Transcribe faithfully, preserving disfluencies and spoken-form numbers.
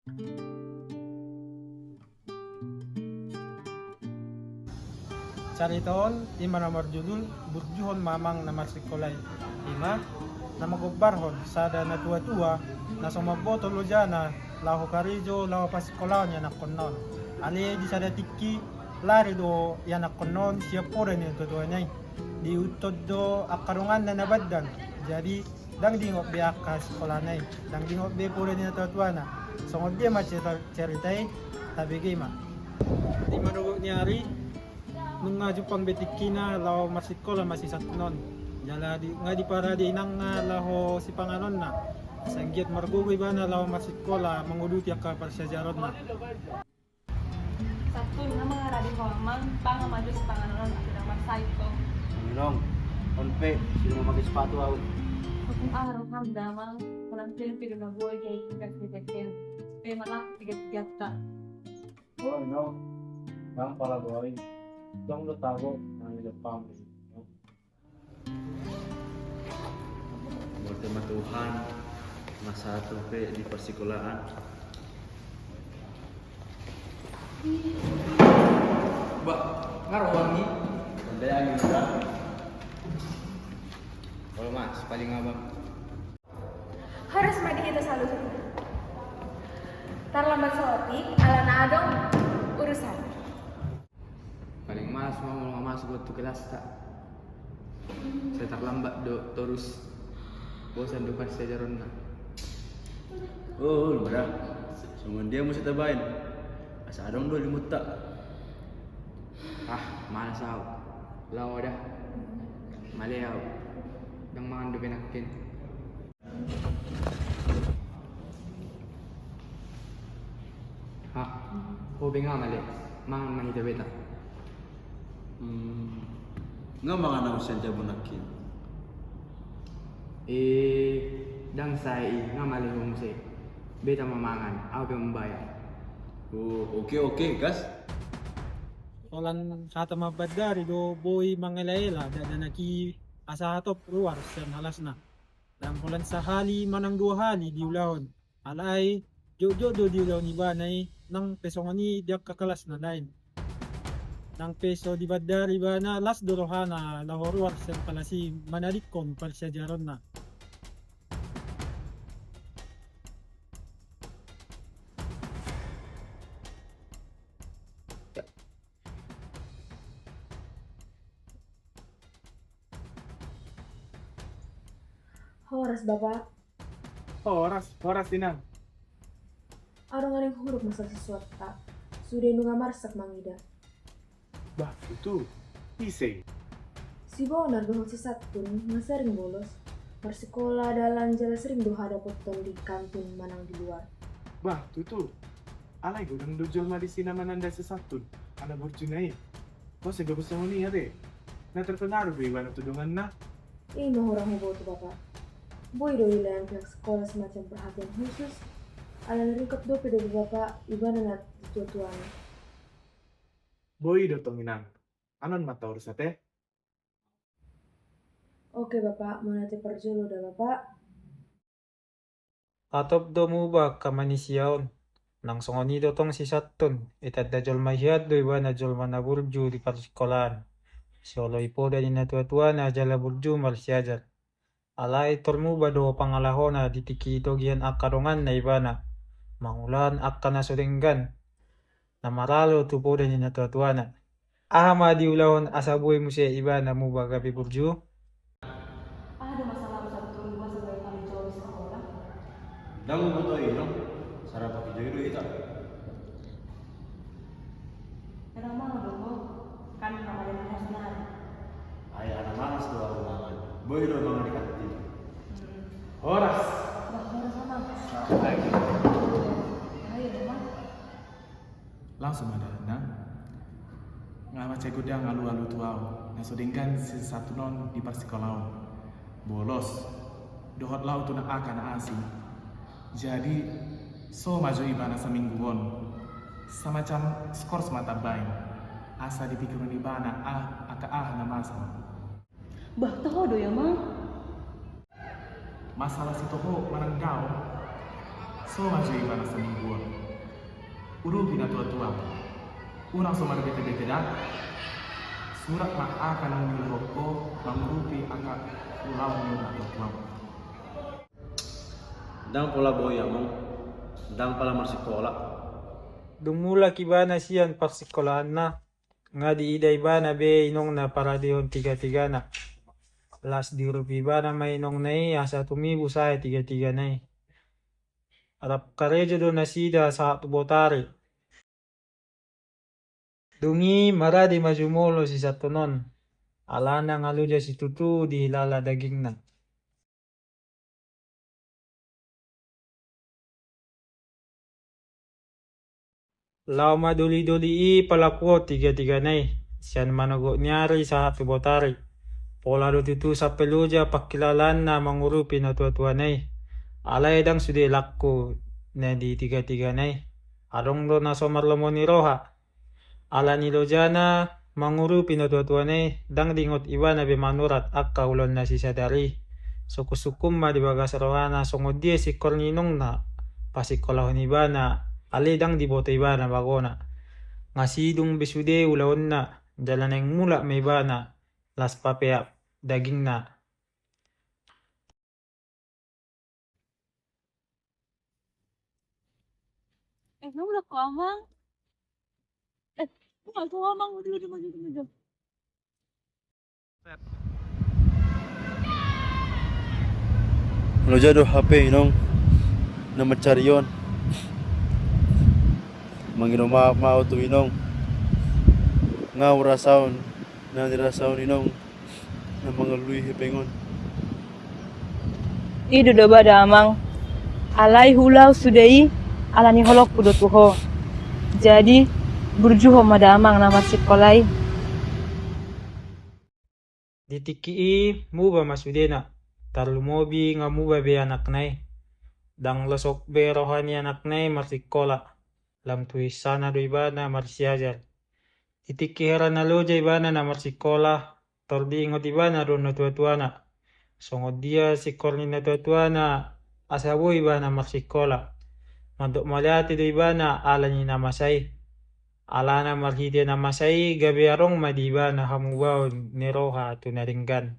Carita on ima na marjudul Burjuhon ma amang na marsikola i. Ima na manggombarhon sada natuatua na so mamboto lojana laho karejo laho pasikolahon ianakkonna on. Alai di sada tingki lari do ianakkonna on sian poda ni natuatuana i. Diuthon do angka donganna na bandar. Jadi ndang diingot be angka sikolana i, ndang diingot be poda ni natuatuana. Songon dia ma carita, carita i? Tabege ma. Di manogot ni ari nunga jumpang be tingkina laho marsikola ma si Santun on. Jala di, nga diparade inangna laho sipanganonna. Sai anggiat margogo ibana laho marsikola manguduti angka parsiajaronna. Santun, nga mangarade ho amang, pangan ma jo sipanganon on, asa ndang marsahit ho. Inong, on pe, sai ndang mamake sipatu au. Hukum aha roham da amang, holan tempe do na boi hei tugas di beken. Pe malak tiga-tiganta. O inong, ndang pala boi. Tong do tabo, nang di depan. Mauliate ma Tuhan, nga sahat pe di parsikolaan. Bah, nga ro ho anggi. Santai anggi, bah. Olo mas, paling abang. Horas ma di hita saluhutna. Tarlambat saotik, ala na adong urusan. Paling malas ma molo nga masuk tu kelasta. Sai tarlambat do torus. Bosan do parsiajaronna. Oh, lu bra. Songon dia muse tabaen. Asa adong do limunta. Ah, malas au. Lao da. Male au. Ndang mangan dope nangkin. Ha, ho be nga male, mangan ma hita beta. Hmm, nga mangan au sian jabu nangkin. Eh, ndang sae i, nga male ho muse. Beta ma mangan, au pe mambayar. Oh, oke, oke, gas. Holan hata mambandari do boi mangelaela dakdanak i asa hatop ruar sian halasna. Ndang holan sahali manang dua hali diulahon. Alai jotjot do diulahon ibana i, nang pe songon i di angka kelas na lain. Nang pe so dibandari ibana, las do rohana laho ruar sian kelas i manadingkon parsiajaronna. Horas, Bapak. Horas, horas, Inang. Adong na huruk masalah siswanta. Sude nunga marsak mangida. Bah, tutu. Ise? Si Bonar dohot si Santun nga sering bolos. Marsikola dalan jala sering do hadopothon di kantin manang di luar. Bah, tutu. Alai godang do jolma disi na mananda si Santun, anak burjuna i. Molo sai songon i ate, na terpengaruh do ibana tu donganna. I ma hurang huboto, Bapak. Boi do dilean pihak sikola semacam perhatian khusus, ala na ringkot dope do Bapak ibana na tuatuana. Boi do tong, Inang. Annon ma taurus ate. Oke, Bapak, mauliate parjolo da, Bapak. Hatop do muba angka manisia on. Nang songon i do tong si Santun, ditanda jolma hian do ibana jolma na burju di parsikolaan. Sioloi poda ni natuatuana jala burju marsiajar. Alai tor muba do pangalahona di tingki togian angka donganna ibana. Mangulahon angka na so denggan. Na maralo tu poda ni natuatuana. Aha ma diulahon asa boi muse ibana muba gabe burju? Aha do masalah urusan tu masa gabe pale jolo sikola? Ndang huboto, Inong. Sara pakido i do hita. Ndang mangan do ho. Kan na male mangan sonari. Ai ala malas do au mangan. Boi do mangan di kantin. Hmm. Horas. Bah, horas, Amang. Assalamualaikum. Ayo, Amang. Langsung ma da, Nang. Nga mansai godang alualu tu au na so denggan si Santun on di parsikola on. Bolos dohot lao tu angka na asing. Jadi so ma jo ibana saminggu on. Semacam skors ma tabaen, asa dipikirhon ibana ah, angka aha na masa. Bah, toho do i, Amang. Masalah si toho manang dao, so ma jo ibana saminggu on. Urupi natuatuam. Unang so marbetebete da. Surat ma angka na niulahon ho mangurupi angka ulaon ni natuatuam. Ndang pola boi amang, ndang pola marsikola. Dung mulak ibana sian parsikolaanna, nga diida ibana be inongna paradehon tigatigana. Las diurupi ibana ma inongna i asa tumibu sae tigatigana i. Rap karejo do nasida sahat tu botari. Dung i marade ma jumolo si Santonon, alana nga loja situtu dihilala dagingna. Laho madolidoli i palakuhon tigatigana i, sian manogot ni ari sahat tu botari. Pola do tutu sampe loja pangkilalaanna mangurupi natuatuana i. Alai ndang sude langku na di tigatigana i. Adong do na so marlomo ni roha. Ala ni lojana mangurupi natuatuana i, ndang diingot ibana be manurat angka ulaonna sisadari i. Sungkunsungkun ma di bagas rohana songon dia singkor ni inongna pasikolahon ibana, alai ndang diboto ibana bagona. Nga sidung be sude ulaonna, jala naeng mulak ma ibana, las papeak dagingna. Eh, mulak ho amang. Eh, mulak ho amang, udah, udah, udah, udah. Loja do hape inong na mansari on. Mangido maaf ma au tu inong. Nga hurasaon na nirasaon inong na mangalului hepeng on. I do daba da amang. Alai huula au sude i, ala ni holongku do tu ho. Jadi burju ho ma da amang na marsikola i. Di tingki i muba ma sudena, tarlumobi nga muba be anakna i. Ndang losok be roha ni anakna i marsikola, lam tu hinsana do ibana marsiajar. Di tingki hera na loja ibana na marsikola, tor diingot ibana do natuatuana. Songon dia singkor ni natuatuana asa boi ibana marsikola. Mandok mauliate do ibana ala ni na masa i. Alana marhite na masa i gabe adong ma di ibana hamubaon ni roha tu na denggan.